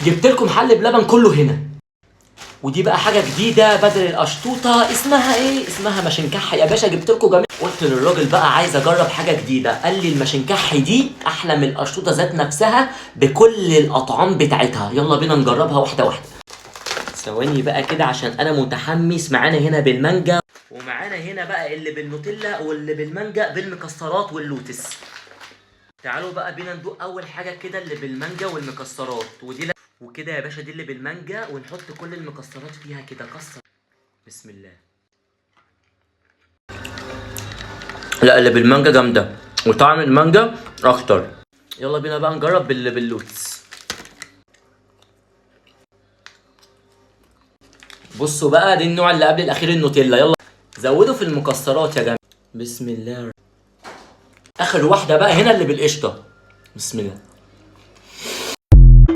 جبت لكم حل بلبن كله هنا. ودي بقى حاجة جديدة بدل القشطوطه، اسمها ايه؟ اسمها ماشنكح يا باشا. جبت لكم جميع. قلت للراجل بقى عايز اجرب حاجة جديدة، قال لي الماشنكح دي احلى من القشطوطه ذات نفسها بكل الاطعام بتاعتها. يلا بينا نجربها واحدة واحدة. ثواني بقى كده عشان انا متحمس. معانا هنا بالمانجا، ومعانا هنا بقى اللي بالنوتيلا، واللي بالمانجا بالمكسرات واللوتس. تعالوا بقى بينا ندوق اول حاجة كده اللي بالمانجا والمكسرات. ودي وكده يا باشا دي اللي بالمانجا، ونحط كل المكسرات فيها كده. كسر، بسم الله. لا اللي بالمانجا جامدة وطعم المانجا اكتر. يلا بينا بقى نجرب باللي باللوتس. بصوا بقى دي النوع اللي قبل الاخير النوتيلا. يلا زودوا في المكسرات يا جماعة. بسم الله. اخر واحدة بقى هنا اللي بالقشطه. بسم الله.